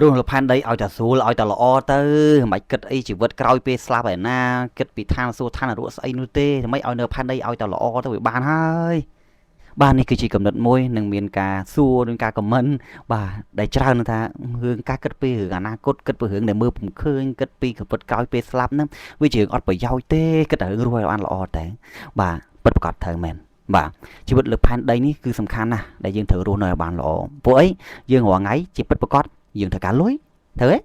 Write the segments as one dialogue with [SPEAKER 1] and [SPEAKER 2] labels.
[SPEAKER 1] រស់នៅផែនដីឲ្យតែស្រួលឲ្យតែល្អទៅមិនបាច់គិតអីជីវិតក្រោយពេលស្លាប់ឯណាគិតពីឋានសួគ៌ឋាននរកស្អីនោះទេថ្មីឲ្យនៅផែនដីឲ្យតែល្អទៅវាបានហើយបាទនេះគឺជាកំណត់មួយនឹងមានការសួរនឹងការខមមិនបាទដែលច្រើនថារឿងការគិតពីរឿងអនាគតគិតពីរឿងដែលមើលពុំឃើញគិតពីជីវិតក្រោយពេលស្លាប់ហ្នឹងវាជារឿងអត់ប្រយោជន៍ទេគិតតែរឿងរស់ឲ្យបានល្អតែបាទពិតប្រាកដត្រូវមែនបាទជីវិតលើផែនដីនេះគឺសំខាន់ណាស់ដែលយើងត្រូវរស់នៅឲ្យបានល្អព្រោះអីយើងរាល់ថ្ងៃជាពិតប្រាកដយើងត្រូវការលុយត្រូវទេ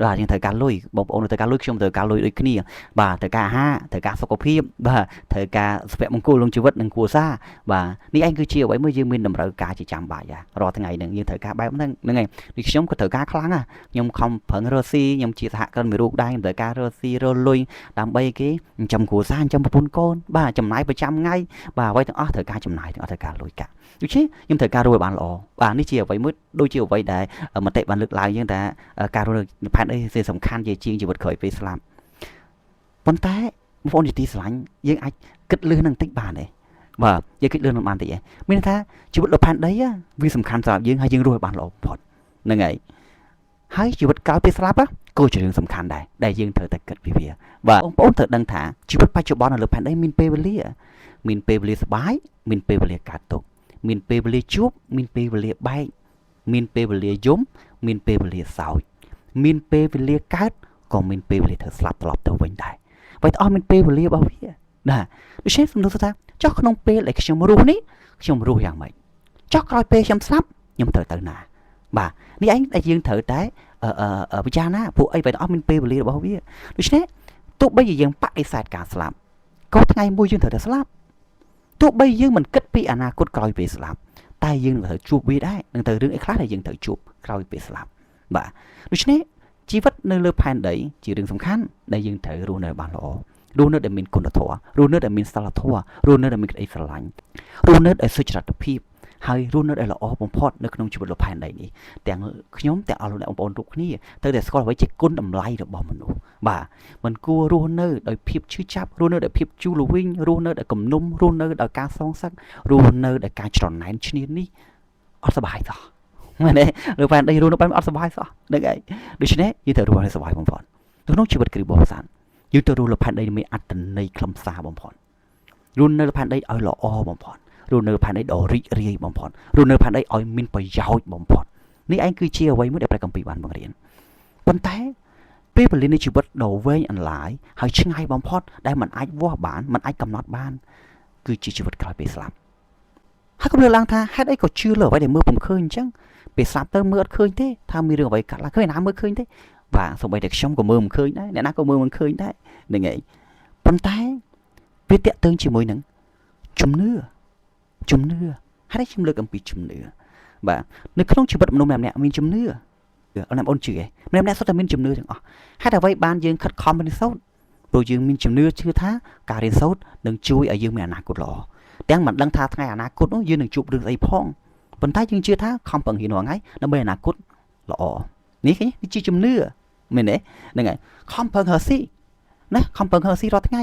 [SPEAKER 1] បាទយើងត្រូវការលុយបងប្អូនត្រូវការលុយខ្ញុំត្រូវការលុយដូចគ្នាបាទត្រូវការអាហារត្រូវការសុខភាពបាទត្រូវការសុភមង្គលក្នុងជីវិតនិងគ្រួសារបាទនេះឯងគឺជាអ្វីមួយយើងមានតម្រូវការជាចាំបាច់រាល់ថ្ងៃហ្នឹងយើងត្រូវការបែបហ្នឹងហ្នឹងឯងដូចខ្ញុំក៏ត្រូវការខ្លាំងណាស់ខ្ញុំខំប្រឹងរកស៊ីខ្ញុំជាសហគ្រិនមួយរូបដែរខ្ញុំត្រូវការរកស៊ីរកលុយដើម្បីគេចិញ្ចឹមគ្រួសារចិញ្ចឹមប្រពន្ធកូនបាទចំណាយប្រចាំថ្ងៃបាទអ្វីទាំងអស់ត្រូវការចំណាយទាំងអស់ត្រូវការលុយកាក់ដូច្នេះខ្ញុំត្រូវការរស់ឲ្យបានល្អបាទនេះជាអ្វីមួយដូចជាអ្វីដែលមតិបានលើកឡើងយើងថាការរស់នៅផែនដីគឺសំខាន់ជាជាងជីវិតក្រោយពេលស្លាប់ប៉ុន្តែបងប្អូនជាទីស្រឡាញ់យើងអាចគិតលឿននឹងតិចបានទេបាទយើងគិតលឿននឹងបានតិចឯងមានន័យថាជីវិតលើផែនដីវាសំខាន់សម្រាប់យើងហើយយើងរស់ឲ្យបានល្អបំផុតហ្នឹងហើយហើយជីវិតក្រោយពេលស្លាប់ក៏ជារឿងសំខាន់ដែរដែលយើងត្រូវតែគិតពីវាបាទបងប្អូនត្រូវដឹងថាជីវិតបច្ចុប្បន្ននៅលើផែនដីមានពេលវេលាមានពេលវេលាសប្បាយមានពេលវេលាកើតទុក្ខមានពេលវេលាជួបមានពេលវេលាបែកមានពេលវេលាយំមានពេលវេលាសោចមានពេលវេលាកើតក៏មានពេលវេលាធ្វើស្លាប់ត្រឡប់ទៅវិញដែរបើអស់មានពេលវេលារបស់វាណាដូច្នេះសំដៅថាចុះក្នុងពេលដែលខ្ញុំរស់នេះខ្ញុំរស់យ៉ាងម៉េចចុះក្រោយពេលខ្ញុំស្លាប់ខ្ញុំត្រូវទៅណាបាទនេះឯងដែលយើងត្រូវតែពិចារណាពួកអីបើអស់មានពេលវេលារបស់វាដូច្នេះទោះបីជាយើងបដិសេធការស្លាប់ក៏ថ្ងៃមួយយើងត្រូវតែស្លាប់ទោះបីយើងមិនគិតពីអនាគតក្រោយពេលស្លាប់តែយើងនឹងត្រូវជួបវាដែរនឹងត្រូវរឿងអីខ្លះដែលយើងត្រូវជួបក្រោយពេលស្លាប់បាទដូច្នេះជីវិតនៅលើផែនដីជារឿងសំខាន់ដែលយើងត្រូវរស់នៅបានល្អរស់នៅដែលមានគុណធម៌រស់នៅដែលមានសិលធម៌រស់នៅដែលមានក្តីស្រឡាញ់រស់នៅដោយសុចរិតភាពហើយរស់នៅដែលល្អបំផុតនៅក្នុងជីវិតលើផែនដីនេះទាំងខ្ញុំទាំងអស់លោកអ្នកបងប្អូនគ្រប់គ្នាត្រូវតែស្គាល់អ្វីជាគុណតម្លៃរបស់មនុស្សបាទមិនគួររស់នៅដោយភាពឈឺចាប់រស់នៅដោយភាពជូរល្វីងរស់នៅដោយគំនុំរស់នៅដោយការសងសឹករស់នៅដោយការច្រណែនឈ្នានេះអត់សប្បាយសោះមែនទេលើផែនដីរស់នៅបែបអត់សប្បាយសោះហ្នឹងឯងដូច្នេះយើងត្រូវរស់ឲ្យសប្បាយបំផុតក្នុងជីវិតគ្រីស្ទបរិស័ទយើងត្រូវរស់លើផែនដីមានអត្ថន័យខ្លឹមសារបំផុតរស់នៅលើផែនដីឲ្យល្អបំផុតរស់នៅផែនដីដ៏រីករាយបំផុតរស់នៅផែនដីឲ្យមានប្រយោជន៍បំផុតនេះឯងគឺជាអ្វីមួយដែលព្រះគម្ពីរបានបង្រៀនប៉ុន្តែពេលវេលានៃជីវិតដ៏វែងអន្លាយហើយឆ្ងាយបំផុតដែលមិនអាចវាស់បានមិនអាចកំណត់បានគឺជាជីវិតក្រោយពេលស្លាប់ហើយក៏លើកឡើងថាហេតុអីក៏ជឿលើអ្វីដែលមើលពុំឃើញអញ្ចឹងពេលស្លាប់ទៅមើលអត់ឃើញទេថាមានរឿងអ្វីកាត់ឡើងឃើញណាមើលឃើញទេបាទសូម្បីតែខ្ញុំក៏មើលមិនឃើញដែរអ្នកណាក៏មើលមិនឃើញដែរហ្នឹងឯងប៉ុន្តែវាតាក់ទងជាមួយនឹងជំនឿជំនឿហើយខ្ញុំលើកអំពីជំនឿបាទនៅក្នុងជីវិតមនុស្សម្នាក់ៗមានជំនឿអូនអូនជឿឯងម្នាក់ៗសុទ្ធតែមានជំនឿទាំងអស់ហេតុអ្វីបានយើងខិតខំរៀនសូត្រព្រោះយើងមានជំនឿជឿថាការរៀនសូត្រនឹងជួយឲ្យយើងមានអនាគតល្អទាំងមិនដឹងថាថ្ងៃអនាគតនោះយើងនឹងជួបរឿងស្អីផងប៉ុន្តែយើងជឿថាខំប្រឹងរៀនរាល់ថ្ងៃដើម្បីអនាគតល្អនេះគេជាជំនឿមែនទេហ្នឹងហើយខំប្រឹងរកស៊ីណាខំប្រឹងរកស៊ីរាល់ថ្ងៃ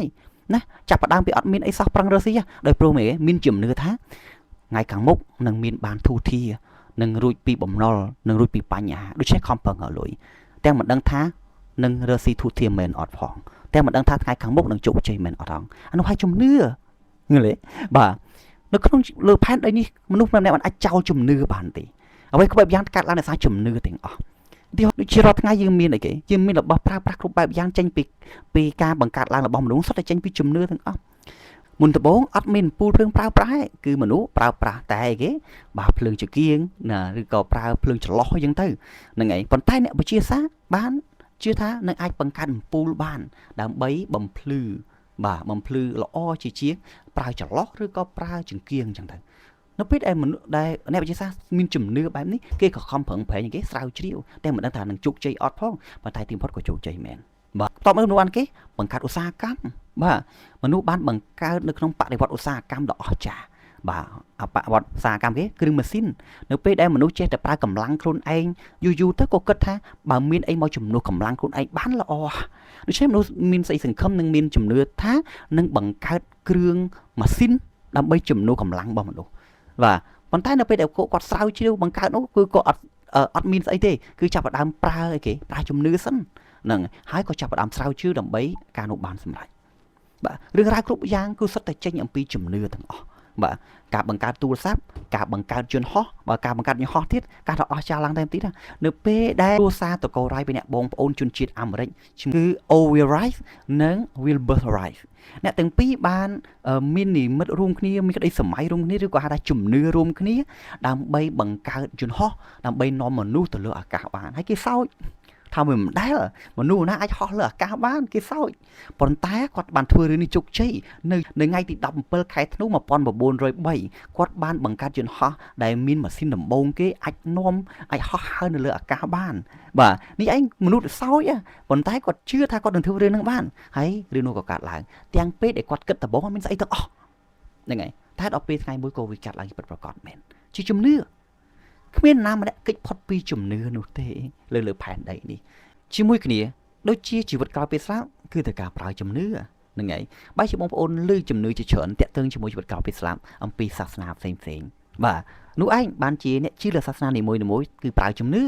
[SPEAKER 1] ណាចាប់ផ្ដើមពីអត់មានអីសោះប្រឹងរកស៊ីដោយព្រោះមែនមានជំនឿថាថ្ងៃខាងមុខនឹងមានបានធូរធារនឹងរួចពីបំណុលនឹងរួចពីបញ្ហាដូច្នេះខំប្រឹងរកលុយទាំងមិនដឹងថានឹងរកស៊ីធូរធារមែនអត់ផងទាំងមិនដឹងថាថ្ងៃខាងមុខនឹងជោគជ័យមែនអត់ផងអានោះឲ្យជំនឿងល់ទេបាទនៅក្នុងលើផែនដីនេះមនុស្សម្នាក់ៗមិនអាចចោលជំនឿបានទេអ្វីក្បែបយ៉ាងកើតឡើងដោយសារជំនឿទាំងអស់ទីដូចជារាល់ថ្ងៃយើងមានអីគេយើងមានរបស់ប្រើប្រាស់គ្រប់បែបយ៉ាងចេញពីការបង្កើតឡើងរបស់មនុស្សសុទ្ធតែចេញពីជំនឿទាំងអស់មុនដំបូងអត់មានអំពូលភ្លើងប្រើប្រាស់ទេគឺមនុស្សប្រើប្រាស់តែអីគេបាទភ្លើងចង្គៀងណាឬក៏ប្រើភ្លើងចន្លោះអញ្ចឹងទៅហ្នឹងឯងប៉ុន្តែអ្នកវិទ្យាសាស្ត្របានជឿថានឹងអាចបង្កើតអំពូលបានដើម្បីបំភ្លឺបាទបំភ្លឺល្អជាជាងប្រើចន្លោះឬក៏ប្រើចង្គៀងអញ្ចឹងទៅនៅពេលដែលមនុស្សដែលអ្នកវិទ្យាសាស្ត្រមានជំនឿបែបនេះគេក៏ខំប្រឹងប្រែងគេស្រាវជ្រាវតែមិនដឹងថានឹងជោគជ័យអត់ផងប៉ុន្តែទីបំផុតក៏ជោគជ័យមែនបាទតបមកមនុស្សបានគេបង្កើតឧស្សាហកម្មបាទមនុស្សបានបង្កើតនៅក្នុងបដិវត្តឧស្សាហកម្មដ៏អស្ចារ្យបាទអបវត្តឧស្សាហកម្មគេគ្រឿងម៉ាស៊ីននៅពេលដែលមនុស្សចេះតែប្រើកម្លាំងខ្លួនឯងយូរយូរទៅក៏គិតថាបើមានអីមកជំនួសកម្លាំងខ្លួនឯងបានល្អដូច្នេះមនុស្សមានស្អីសង្ឃឹមនិងមានជំនឿថានឹងបង្កើតគ្រឿងម៉ាស៊ីនដើម្បីជំនួសកម្លាំងរបស់មនុស្សបាទប៉ុន្តែនៅពេលដែលគាត់ស្រាវជ្រាវបង្កើតនោះគឺគាត់អត់ អត់មានស្អីទេគឺចាប់ផ្ដើមប្រើអីគេប្រើជំនឿសិនហ្នឹងហើយក៏ចាប់ផ្ដើមស្រាវជ្រាវដើម្បីការនោះបានសម្រេចបាទរឿងរ៉ាវគ្រប់យ៉ាងគឺសុទ្ធតែចេញអំពីជំនឿទាំងអស់បាទការបង្កើតទូរស័ព្ទការបង្កើតយន្តហោះបើការបង្កើតយន្តហោះទៀតការទៅអស់ចាលឡើងតែបន្តិចណានៅពេលដែលគ្រួសារតកូរ៉ៃពីអ្នកបងប្អូនជនជាតិអាមេរិកគឺ Orville Wright និង Wilbur Wright អ្នកទាំងពីរបានមាននិមិត្តរួមគ្នាមានក្តីសម័យរួមគ្នាឬក៏ហៅថាជំនឿរួមគ្នាដើម្បីបង្កើតយន្តហោះដើម្បីនាំមនុស្សទៅលើអាកាសបានហើយគេសោចថាវាមិនដែលមនុស្សណាអាចហោះលើអាកាសបានគេសោចប៉ុន្តែគាត់បានធ្វើរឿងនេះជោគជ័យនៅនៅថ្ងៃទី17ខែធ្នូ1903គាត់បានបង្កើតយន្តហោះដែលមានម៉ាស៊ីនដំបូងគេអាចនាំអាចហោះហើរនៅលើអាកាសបានបាទនេះឯងមនុស្សសោចប៉ុន្តែគាត់ជឿថាគាត់នឹងធ្វើរឿងហ្នឹងបានហើយរឿងនោះក៏កើតឡើងទាំងពេលដែលគាត់គិតដំបូងអត់មានស្អីទាំងអស់ហ្នឹងហើយតែដល់ពេលថ្ងៃមួយក៏វាកាត់ឡើងពិតប្រាកដមែនជាជំនឿគ្មានណាម្នាក់គេចផុតពីជំនឿនោះទេលើលើផែនដីនេះជាមួយគ្នាដូចជាជីវិតក្រោយពេលស្លាប់គឺត្រូវការប្រើជំនឿហ្នឹងហើយបើជាបងប្អូនលើជំនឿជាច្រើនតាក់ទងជាមួយជីវិតក្រោយពេលស្លាប់អំពីសាសនាផ្សេងផ្សេងបាទនោះឯងបានជាអ្នកជឿលើសាសនានីមួយៗគឺប្រើជំនឿ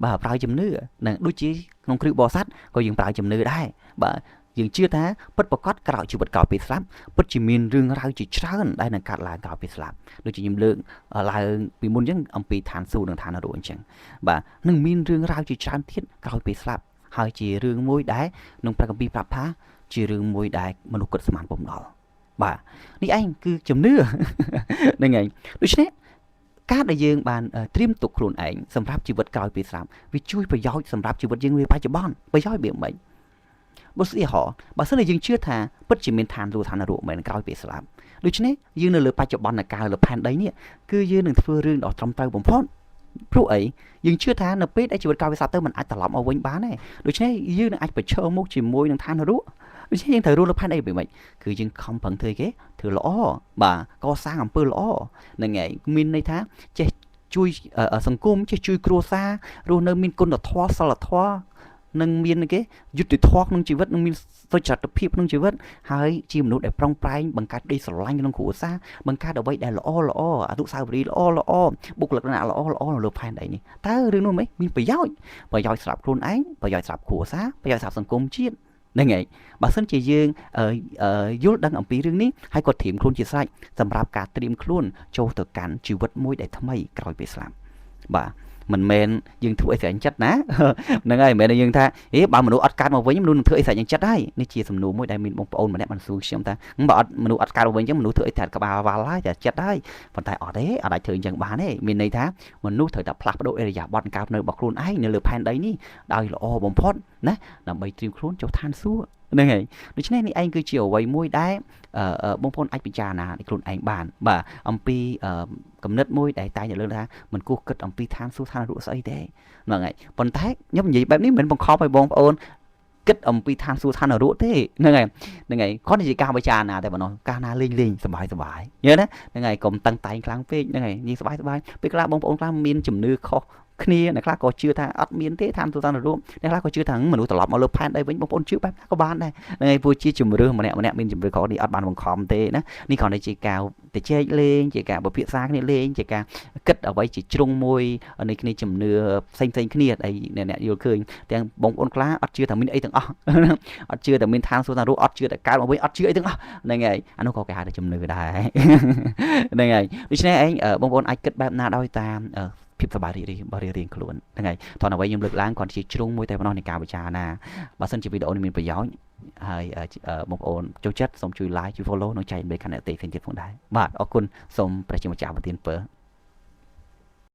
[SPEAKER 1] បាទប្រើជំនឿនឹងដូចជាក្នុងគ្រិស្តបរិស័ទក៏យើងប្រើជំនឿដែរបាទយើងជឿថាពិតប្រាកដក្រោយជីវិតក្រោយពេលស្លាប់ពិតជាមានរឿងរ៉ាវជាច្រើនដែលនឹងកើតឡើងក្រោយពេលស្លាប់ដូចជាខ្ញុំលើកឡើងពីមុនអញ្ចឹងអំពីឋានសួគ៌និងឋាននរកអញ្ចឹងបាទនឹងមានរឿងរ៉ាវជាច្រើនទៀតក្រោយពេលស្លាប់ហើយជារឿងមួយដែលក្នុងព្រះគម្ពីរប្រាប់ថាជារឿងមួយដែលមនុស្សគិតស្មានពុំដល់បាទនេះឯងគឺជំនឿហ្នឹងឯងដូច្នេះការដែលយើងបានត្រៀមទុកខ្លួនឯងសម្រាប់ជីវិតក្រោយពេលស្លាប់វាជួយប្រយោជន៍សម្រាប់ជីវិតយើងនាបច្ចុប្បន្នប្រយោជន៍វាមិនបើស្អីហោបើសិនជាយើងជឿថាពិតជាមានឋានសួគ៌ឋាននរកមែនក្រោយពេលស្លាប់ដូច្នេះយើងនៅលើបច្ចុប្បន្នកាលលើផែនដីនេះគឺយើងនឹងធ្វើរឿងដ៏ត្រឹមត្រូវបំផុតព្រោះអីយើងជឿថានៅពេលដែលជីវិតក្រោយពេលស្លាប់ទៅมันអាចត្រឡប់មកវិញបានទេដូច្នេះយើងនឹងអាចប្រឈមមុខជាមួយនឹងឋាននរកដូច្នេះយើងត្រូវរស់លើផែនដីពីម៉េចគឺយើងខំប្រឹងធ្វើគេធ្វើល្អបាទកសាងអំពើល្អហ្នឹងឯងមានន័យថាចេះជួយសង្គមចេះជួយគ្រួសាររស់នៅមានគុណធម៌សិលធម៌នឹងមានគេយុត្តិធម៌ក្នុងជីវិតនឹងមានសុចរិតភាពក្នុងជីវិតហើយជាមនុស្សដែលប្រុងប្រែងបង្កើតក្តីស្រឡាញ់ក្នុងគ្រួសារបង្កើតអ្វីដែលល្អល្អអនុស្សាវរីយ៍ល្អល្អបុគ្គលិកលក្ខណៈល្អល្អនៅលើផែនដីនេះតើរឿងនោះមិនមានប្រយោជន៍ប្រយោជន៍សម្រាប់ខ្លួនឯងប្រយោជន៍សម្រាប់គ្រួសារប្រយោជន៍សម្រាប់សង្គមជាតិហ្នឹងហើយបើសិនជាយើងយល់ដឹងអំពីរឿងនេះហើយក៏ត្រៀមខ្លួនជាស្រេចសម្រាប់ការត្រៀមខ្លួនចូលទៅកាន់ជីវិតមួយដែលថ្មីក្រោយពេលស្លាប់បាទមិនមែនយើងធ្វើអីស្រេចចិត្តណាហ្នឹងហើយមិនមែនយើងថាអេបើមនុស្សអត់កើតមកវិញមនុស្សនឹងធ្វើអីស្រេចចិត្តហើយនេះជាសំណួរមួយដែលមានបងប្អូនម្នាក់បានសួរខ្ញុំថាបើអត់មនុស្សអត់កើតមកវិញអញ្ចឹងមនុស្សធ្វើអីតែក្បាលវល់ហើយតែចិត្តហើយប៉ុន្តែអត់ទេអត់អាចធ្វើអញ្ចឹងបានទេមានន័យថាមនុស្សត្រូវតែផ្លាស់ប្ដូរឥរិយាបថកើតនៅរបស់ខ្លួនឯងនៅលើផែនដីនេះដោយល្អបំផុតណាដើម្បីត្រៀមខ្លួនចូលឋានសួគ៌ហ្នឹងហើយដូច្នេះនេះឯងគឺជាអ្វីមួយដែលបងប្អូនអាចពិចារណាខ្លួនឯងបានបាទអំពីគំនិតមួយដែលតែងតែលើកថាមិនគួរគិតអំពីឋានសួគ៌ឋាននរកស្អីទេហ្នឹងហើយប៉ុន្តែខ្ញុំនិយាយបែបនេះមិនបង្ខំឲ្យបងប្អូនគិតអំពីឋានសួគ៌ឋាននរកទេហ្នឹងហើយហ្នឹងហើយគាត់និយាយការពិចារណាតែប៉ុណ្ណោះកាលណាលេងលេងសบายសบายយល់ណាហ្នឹងហើយកុំតឹងតែងខ្លាំងពេកហ្នឹងហើយនិយាយសบายសบายពេលខ្លះបងប្អូនខ្លះមានជំនឿខុសគ្នាអ្នកខ្លះក៏ជឿថាអត់មានទេឋានសួគ៌ឋាននរកអ្នកខ្លះក៏ជឿថាមនុស្សត្រឡប់មកលើផែនដីវិញបងប្អូនជឿបែបណាក៏បានដែរហ្នឹងហើយព្រោះជាជំរឿម្នាក់ម្នាក់មានជំរឿខុសនេះអត់បានបង្ខំទេណានេះគ្រាន់តែជាការទៅជែកលេងជាការពិភាក្សាគ្នាលេងជាការគិតអ្វីជាជ្រុងមួយនៃគ្នាជំនឿផ្សេងផ្សេងគ្នាដែលអ្នកយល់ឃើញទាំងបងប្អូនខ្លះអត់ជឿថាមានអីទាំងអស់អត់ជឿថាមានឋានសួគ៌ឋាននរកអត់ជឿថាកើតមកវិញអត់ជឿអីទាំងអស់ហ្នឹងហើយអានោះក៏គេហៅថាជំនឿដែរហ្នឹងហើយដូច្នេះឯងបងប្អូនអាចគិតបែបណាដោយតាមភាពសប្បាយរីករាយរបស់រៀងៗខ្លួនហ្នឹងហើយថនអ្វីខ្ញុំលើកឡើងគ្រាន់ជាជ្រុងមួយតែប៉ុណ្ណោះនៃការពិចារណាបើសិនជាវីដេអូនេះមានប្រយោជន៍ហើយបងប្អូនចូលចិត្តសូមជួយ like ជួយ follow និងចែករំលែកកាន់អ្នកដទៃផ្សេងទៀតផងដែរបាទអរគុណសូមព្រះជាម្ចាស់ប្រទានពរ។